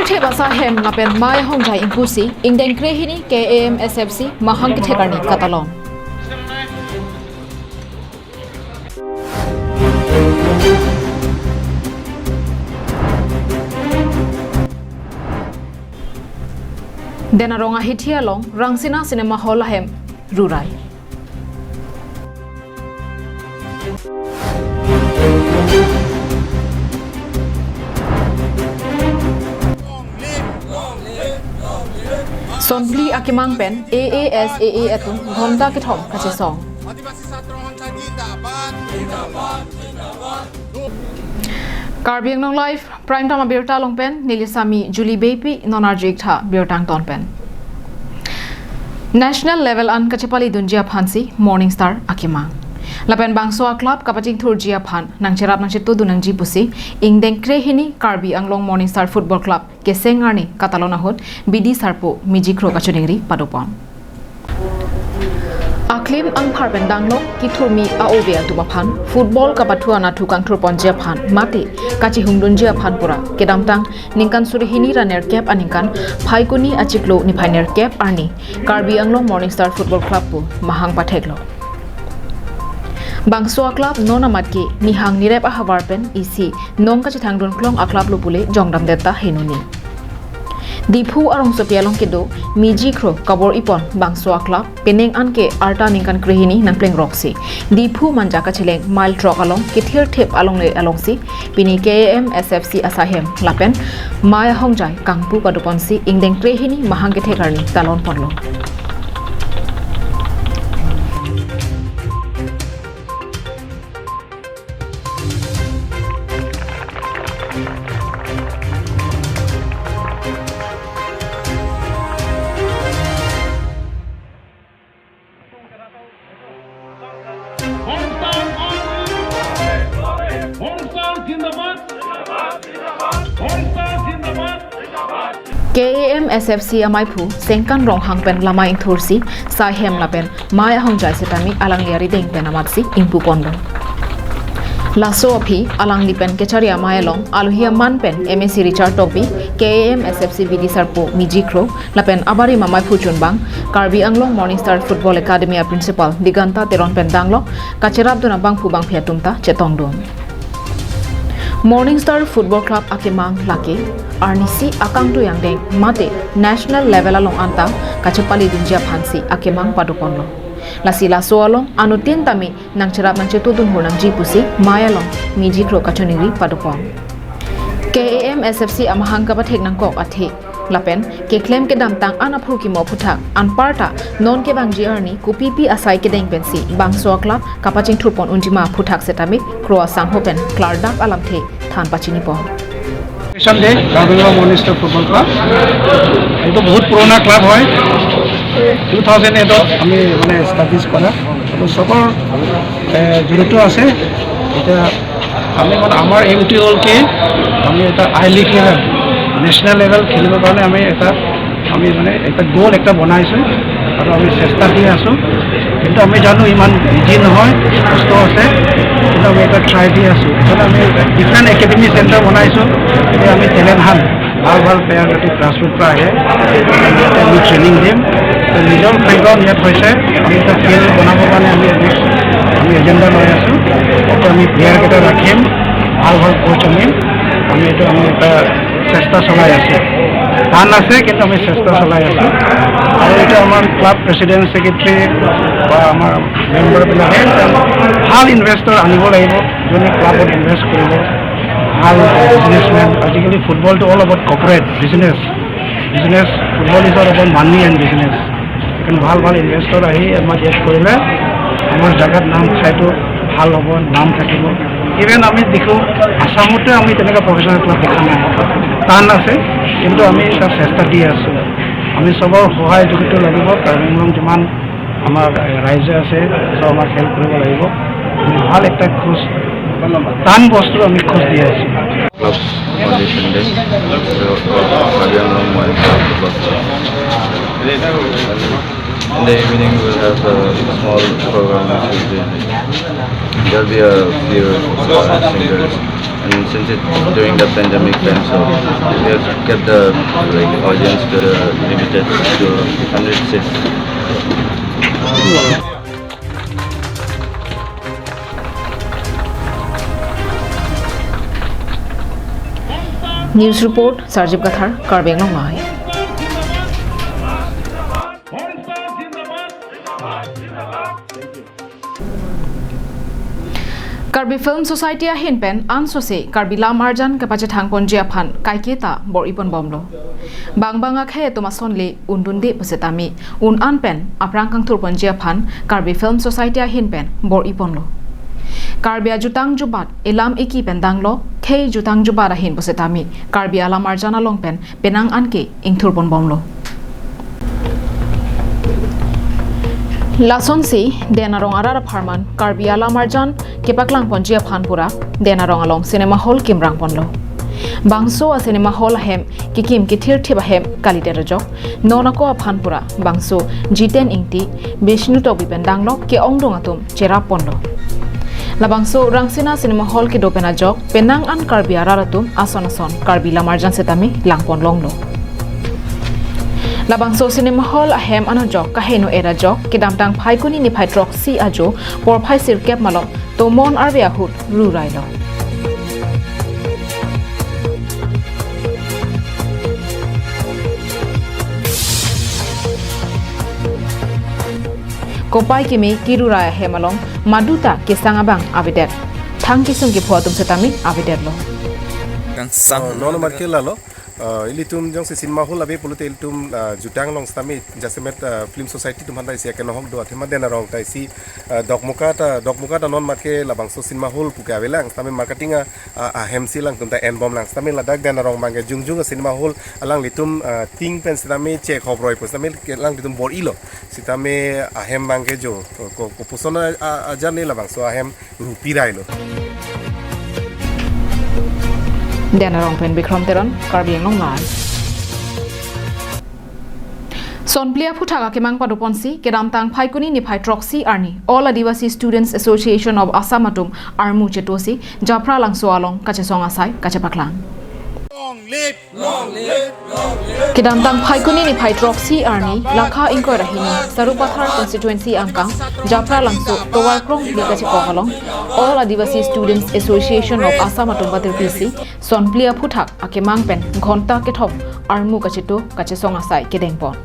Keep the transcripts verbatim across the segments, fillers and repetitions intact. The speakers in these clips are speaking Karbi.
Thep asai hem lapen mei ahongjai ingpusi ingdeng krehini K A M S F C mahang kethek arni katalon. Den arong ahithi along Rangsina Cinema Hall ahem rurai. Sonphli akemang pen A A S A A atum ghonta kethom kachesong. Karbi Anglong Live Prime Time abirta along pen neli Sami Julie Beypi, non arju-ik tha birta angton pen. National level an kachepalidunji aphansi Morning Star akemang. Lapen bangso a-club kapachingthurji aphan nangcherap nangchetudun nangji pusi ingdeng krehini Karbi Anglong Morning Star Football Club keseng arni katalon ahut bidi sarpo Miji Kro kachoningri padopon. Aklim angphar pen danglok kithurmi a-ove atum aphan football kapathu anatthu kangthurponji aphan mate kachihungdunji aphan pura kedamtang ningkan suri hini ra nerkep aningkan Phaikuni achiklo niphai nerkep arni Karbi Anglong Morning Star Football Club pu mahang patheklo. Bangso a-club non amat ke nihang nirep ahavar pen isi nong kachethangdun klong a-club lo pule jongdamdet ta henoni. Diphu arongsopi along kedo Miji Kro kabor-ipon bangso a-club penang an ke arta ningkan krehini nangplengroksi Diphu Manja kacheleng mile throk along kethir thep alongle alongsi pini K A M S F C asai hem lapen mei ahongjai kangpu padoponsi ingdeng krehini mahang kethek arni talonponlo. K A M S F C amaiphu Sengkan Ronghang pen lamai ingthursi sai hem lapen mei ahongjai setame alangli arideng pen amatsi ingpuponlo. Laso aphi alangli pen kechari amei along alohi aman pen M A C Richard Tokbi, K A M S F C bidi sarpo Miji Kro lapen abarim amaiphu chunbang Karbi Anglong Morning Star Football Academy a-principal Diganta Teron pen danglok kacherapdun abangphu bangphi atum ta chetongdun. Morning Star Football Club akemang lake arnisi akangtui angdeng mate national level along anta kachepalidunji aphansi akemang padoponlo. Lasi laso along anuttin tame nangcherap nangchetudun hur nangji pusi mei along Miji Kro kachoningri padopon. K A M S F C amahang kapathek nangkok athe lapen keklem kedamtang an aphurkimo aphuthak anparta non kevangji arni kopipi asai kedeng pensi bangso a-club kapachingthurpon unjima aphuthak setame Kro asangho pen klardak alamthe than pachinipon. Foundation Day, Karbi Anglong Morning Star Football Club। এইটো বহুত পুৰণা ক্লাব হয়। Two thousand এইটত আমি মানে এষ্টাব্লিছ কৰা। তো চবৰ, এ, জড়িত আছে। এতিয়া আমি মানে আমাৰ এইমটো হ'ল কি, আমি এটা I league level, national level খেলিবৰ কাৰণে আমি এটা, আমি মানে এটা গ'ল এটা বনাইছোঁ আৰু আমি চেষ্টা দি আছোঁ। কিন্তু আমি জানো ইমান ইজি নহয়, কষ্ট আছে, কিন্তু আমি এটা ট্ৰাই দি আছোঁ। এইফালে আমি এটা ডিফাৰেণ্ট একাডেমি চেণ্টাৰ বনাইছোঁ, এতিয়া আমি টেলেণ্ট হাণ্ট, ভাল ভাল প্লেয়াৰ যদি গ্ৰাছৰুটৰ পৰা আহে, ইয়াতে আমি ট্ৰেইনিং দিম। তো নিজৰ প্লেগ্ৰাউণ্ড ইয়াত হৈছে, আমি এটা ফিল্ড বনাবৰ কাৰণে আমি নেক্সট আমি এজেণ্ডা লৈ আছোঁ। তাতে আমি প্লেয়াৰকেইটা ৰাখিম, ভাল ভাল কোচ আনিম। আমি এইটো আমি এটা চেষ্টা চলাই আছোঁ। টান আছে, কিন্তু আমি চেষ্টা চলাই আছোঁ। আৰু এইটো আমাৰ ক্লাব প্ৰেচিডেণ্ট, ছেক্ৰেটাৰী বা আমাৰ মেম্বাৰবিলাকে ভাল ইনভেষ্টৰ আনিব লাগিব, যোনে ক্লাবত ইনভেষ্ট কৰিব, ভাল বিজনেছমেন। আজিকালি ফুটবলটো all about corporate business. Business, football is all about money and business. সেইকাৰণে ভাল ভাল ইনভেষ্টৰ আহি আমাৰ ইয়াত কৰিলে আমাৰ জেগাত নাম, ঠাইটো ভাল হ'ব, নাম থাকিব। ইভেন আমি দেখোঁ আছামতে আমি তেনেকুৱা প্ৰফেচনেল ক্লাব দেখা নাই। টান আছে, কিন্তু আমি এটা চেষ্টা দি আছোঁ। আমি চবৰ সহায় যোগিতা লাগিব, কাৰ্বি আংলং যিমান আমাৰ ৰাইজে আছে, চব আমাক হেল্প কৰিব লাগিব। আমি ভাল এটা খোজ, টান বস্তু আমি খোজ দি আছোঁ। Club foundation day. So, Karbi Anglong Morning Star Football Club. In the evening, we'll have a small program which will be, there'll be a few, uh, singers. And since it's during the pandemic time, so we have kept the, like, audience to limited to hundred seats. News report, Sarjib Kathar, Karbi Anglong Live. Karbi Film Society ahin pen ansose Karbi Lam Arjan kepachethang ponji aphan kaiketa bor-i ponbomlo. Bang bang akhei atum asonle undunde pusitame un-an pen aphrang kangthur ponji aphan Karbi Film Society ahin pen bor-i ponlo. Karbi ajutang jubat elam eki pen danglo, khei jutang jubat ahin pusitame Karbi Alam Arjan along pen penang an ke ingthur ponbomlo. Lasonsi Den Arong arat apharman Karbi Alam Arjan kepaklang ponji aphan pura Den Arong along cinema hall kimrang ponlo. Bangso a cinema hall ahem kekim kethirthip ahem kalidet ajok, non ako aphan pura bangso Jiten Ingti, Bishnu Tokbi pen danglo ke-ongdung atum cherap ponlo. Labangso Rangsina Cinema Hall kedo pen ajok penang an Karbi arat atum ason ason Karbi Lam Arjan setame lang ponlonglo. Labangso cinema hall ahem anujok kaheno era jok kedamtang Phaikuni niphai throksi ajo porphai sirkep malom tomon arve ahut rurailo. Kopai keme kerurai ahem along maduta kesang abang avedet. Thang kesung kepho atum setame avedetlo. Kangsam. Oh, non mat ke lalo. Uh, ilitum jongsi cinema hall ave pulote ilitum, uh, jutang along setame jasemet, uh, Film Society atum aphan ta isi akenohok do, athema Den Arong ta isi, uh, Dokmoka ta, Dokmoka ta non mat ke labangso cinema hall puke avelang setame marketing a, a, ahem si alangtum ta enbomlang setame ladak Den Arong abang ke jongjung a cinema hall alanglitum, uh, tin pen setame chekhop roi pu setame ke alanglitum bor-ilo setame ahem abang ke jo ko, ko, kopuson a, a, ajan ne labangso ahem rupirailo. Den Arong pen Bikram Teron, Karbi Anglong Live. Sonphli aphuthak akemang padoponsi kedamtang Phaikuni niphai throksi arni All Adivasi Students Association of Assam atum armu chetosi Japralangso along kachesong asai kachepaklang. Long live! Kedamtang Phaikuni niphai throksi arni lakha ingkoi ra hini Sarupathar constituency angkang Japralangso tovar krongphli kachekok along All Adivasi Students Association of Assam atum patirpisi sonphli aphuthak akemang pen ghonta kethom armu kacheto kachesong asai kedengpon.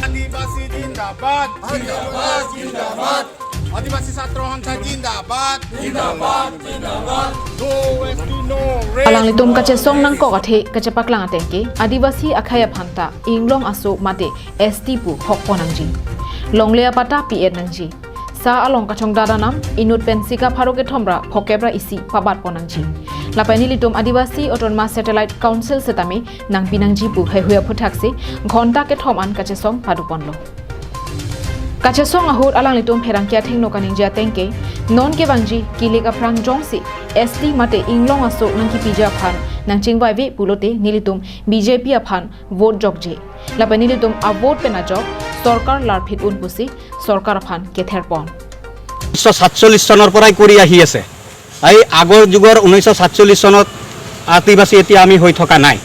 Adivasi zindabad, zindabad, zindabad. Adivasi Chhatra Sangstha zindabad, zindabad, zindabad. No S T, no rest. Alanglitum kachesong nangkok athe kachepaklang ateng ke Adivasi akhei aphan ta inglong aso mate S T pu hokpon nangji. Longle apatta pi-et nangji. Sa along kachongdat anam inut pen sika pharo kethom ra phokep ra isi pabatpon nangji. Lapen nelitum Adivasi Autonomous Satellite Council setame nangpi nangji pu heihui aphuthaksi ghonta kethom an kachesong padoponlo. Kachesong ahut alanglitum pherangke athengno kaningje ateng ke, non kevangji kilik aphrang jongsi S T mate inglong aso nangkipiji aphan nangchingvaive pulote nelitum B J P aphan vote jokje. Lapen nelitum avote pen ajok sorkar larphit un pusi sorkar aphan ketherpon. উনৈশ সাতচল্লিছ চনৰ পৰাই কৰি আহি আছে। এই আগৰ যুগৰ উনৈশ সাতচল্লিছ চনত আদিবাসী এতিয়া আমি হৈ থকা নাই।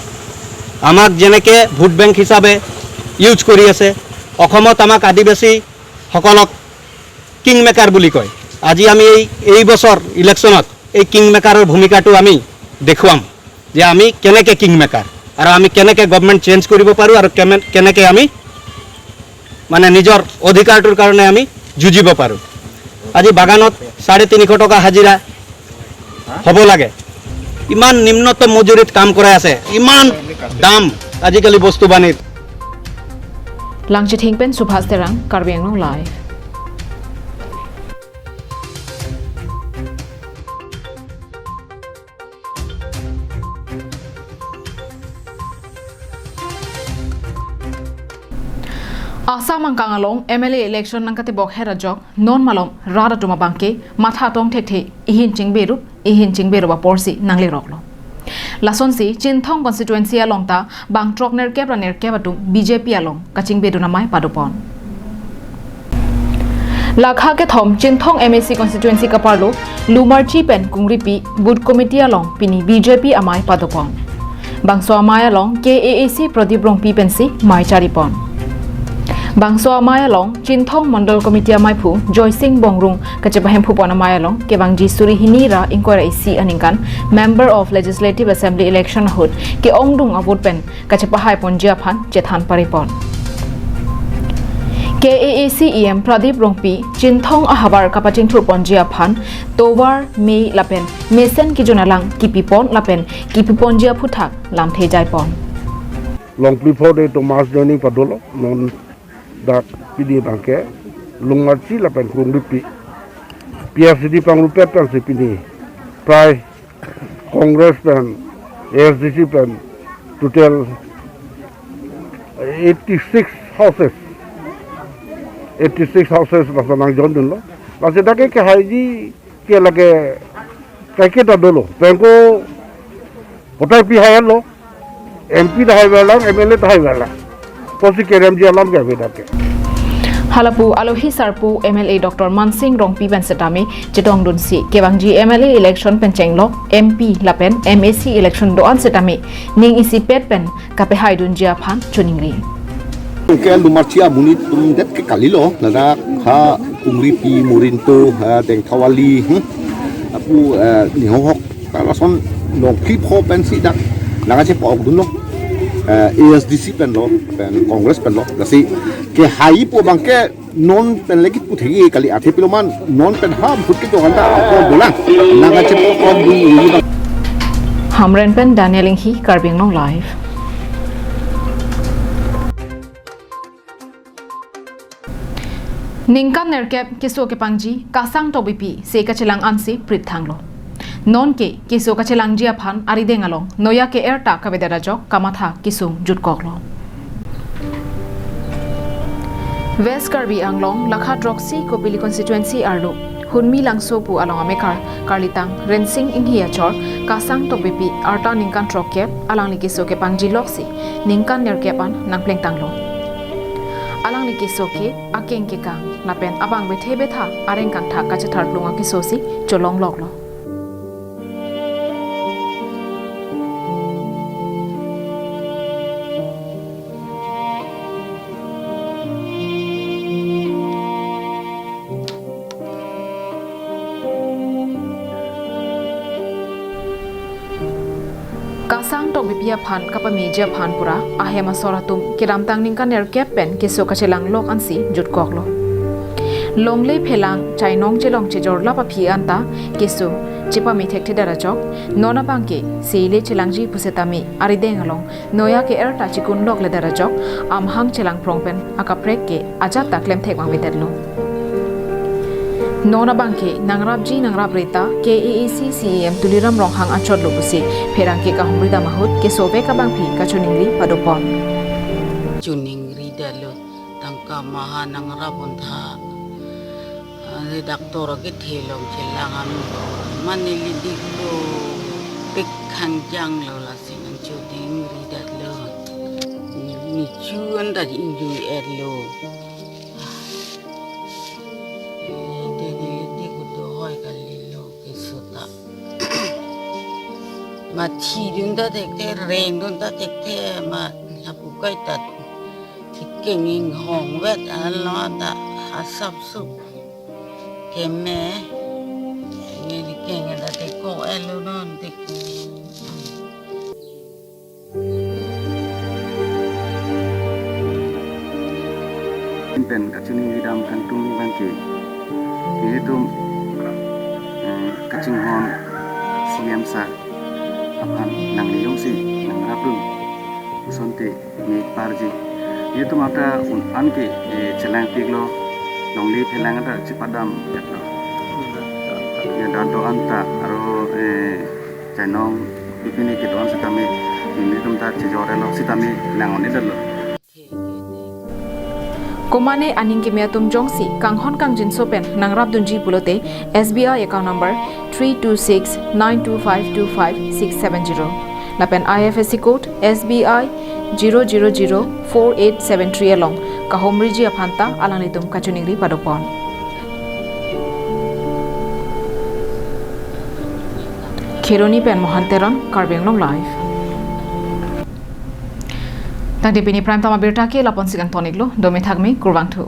আমাক যেনেকে ভোট বেংক হিচাপে ইউজ কৰি আছে, অসমত আমাক আদিবাসীসকলক কিং মেকাৰ বুলি কয়। আজি আমি এই, এই বছৰ ইলেকশ্যনত এই কিং মেকাৰৰ ভূমিকাটো আমি দেখুৱাম যে আমি কেনেকে কিং মেকাৰ আৰু আমি কেনেকে গভৰ্ণমেণ্ট চেঞ্জ কৰিব পাৰোঁ আৰু কেমে-, কেনেকে আমি মানে নিজৰ অধিকাৰটোৰ কাৰণে আমি যুঁজিব পাৰোঁ। আজি বাগানত চাৰে তিনিশ টকা হাজিৰা হ'ব লাগে, ইমান নিম্নতম মজুৰিত কাম কৰাই আছে, ইমান দাম আজিকালি বস্তু বাহানিৰ। Langchithing pen Subhas Terang, Karbi Anglong Live. Assam angkang along M L A election nangkatebok her ajok non malom rat atum abang ke matha tong thekthe, ihin chingberup, ihin chingberup aporsi nangleroklo. Lasonsi Chinthong constituency along ta bang throk nerkep ra nerkep atum B J P along kachingbedun amei padopon. Lakha kethom Chinthong M A C constituency kaparlo Lumarchi pen Kungripi Booth Committee along pini B J P amei padopon. Bangso amei along K A A C Pradip Rongpi pensi mei charipon. Bangso amei along Chinthong Mandal Committee ameiphu Joysing Bongrung kachepahemphupon amei along kevangji suri hini ra ingkoi ra isi aningkan Member of Legislative Assembly election ahut ke-ongdung avote pen kachepahaiponji aphan chethan paripon. K A A C E M Pradip Rongpi Chinthong ahavar kapachingthurponji aphan tovar, mei lapen mesen kejun alang kipipon lapen kipiponji aphuthak lamthe jaipon. Longpli pho de Thomas joining padolo, non dak pini abangke Lumarchi lapen Kungripi P F C D pangrupet pensi pini prai Congress pen, A S D C pen total eighty-six houses. Eighty-six houses basa nangjoindunlo. Lasi dak ke kehaiji ke lake kaike ta dolo. Penko kotai pi hailo. M P ta haiverlang, M L A ta haiverlang. Pusi keremji alam ke avedak ke. Halapu alohi sarpo M L A Doctor Mansing Rongpi pen setame chetongdunsi kevangji M L A election pen chenglok M P lapen M A C election do-an setame ning isipet pen kapehaidunji aphan choningri. Ke Lumarchi amonit atum det ke kalilo, ladak ha Kungripi, Morinto, ha Dengthawali, hmm, lapu, eh, Nihonghok, ta lason Longpli pho pensi dak nangkachepa-okdunlo. Eh, A S D C penlo, pen Congress penlo. Lasi kehaipo abangke non pen lagi puthegi kali, athe piloman non pen ha vote kejok anta ako dolang. Nangkachepa-okdun ili bang. Hamren pen Daniel Inghi, Karbi Anglong Live. Ningkan nerkep keso kepangji Kasang Tokbipi se kachelang ansi prit thanglo. Nonke keso kachelangji aphan arideng along noya ke-er ta kavedet ajok kamatha kesung jutkoklo. West Karbi Anglong lakha throksi Kopili constituency arlo Hunmi Langso pu along amekar karlitang Rensing Inghi achor Kasang Tokbipi arta ningkan throkkep alangli keso kepangji loksi ningkan nerkep an nangplengtanglo. Alangli keso ke akeng kekang lapen abang bethe betha areng kangthak kachetharplung akeso si cholongloklo. Kasang Tokbipi aphan kapameji aphan pura ahem asor atum kedamtang ningkan nerkep pen keso kachelanglok ansi jutkoklo. Longle phelang chainong chelong chejorlap aphi anta keso chepame thekthedet ajok, non abangke seile chelangji pusitame arideng along noya ke-er ta chikunlokledet ajok, amahang chelangprong pen akaprek ke ajat ta klemthek vangvedetlo. Non abangke nangrapji nangrapre ta K A A C C E M Tuliram Ronghang achotlo pusi pherangke kahumridam ahut kesovek abangpi kachoningri padopon. Choningridetlo, tangka maha nangrap-un tha. Ani doctor kethe along chelang ami. Mane lidi ko pik khangjanglo, lasi nangchoningridetlo. Ni chu anta ingjui-etlo. Lidi lidi ko dohoi kalilo keso ta. Ma thidun ta thekthe, rengdun ta thekthe, ma lapu kaita thikeng inghongvet alo ta asapsup keme. Neli keng ta thekok-etlo non thik. Pen kachiningridam kangtung abangke, nelitum, eh, kachinghon C M sir aphan nangli jongsi nangrapdun asonte me parji. Nelitum anta un-an ke, eh, chelangpiklo, longle phelang anta chepadamdetlo. Ya, dak do-an ta aro, eh, chainong pipini kedo-an sitame, nelitum ta chejor-etlo sitame lang-un-edetlo. Komane aning keme atum jongsi kanghon kangjinso pen nangrapdunji pulote S B I account number three two six nine two five two five six seven zero lapen I F S C code S B I zero zero zero four eight seven three along kahumriji aphan ta alanglitum kachoningri padopon. Kheroni pen Mohan Teron, Karbi Anglong Live. Tangte pini Prime Time abirta ke lapu-an si kangton-iklo, dome thakme, kurvangthu.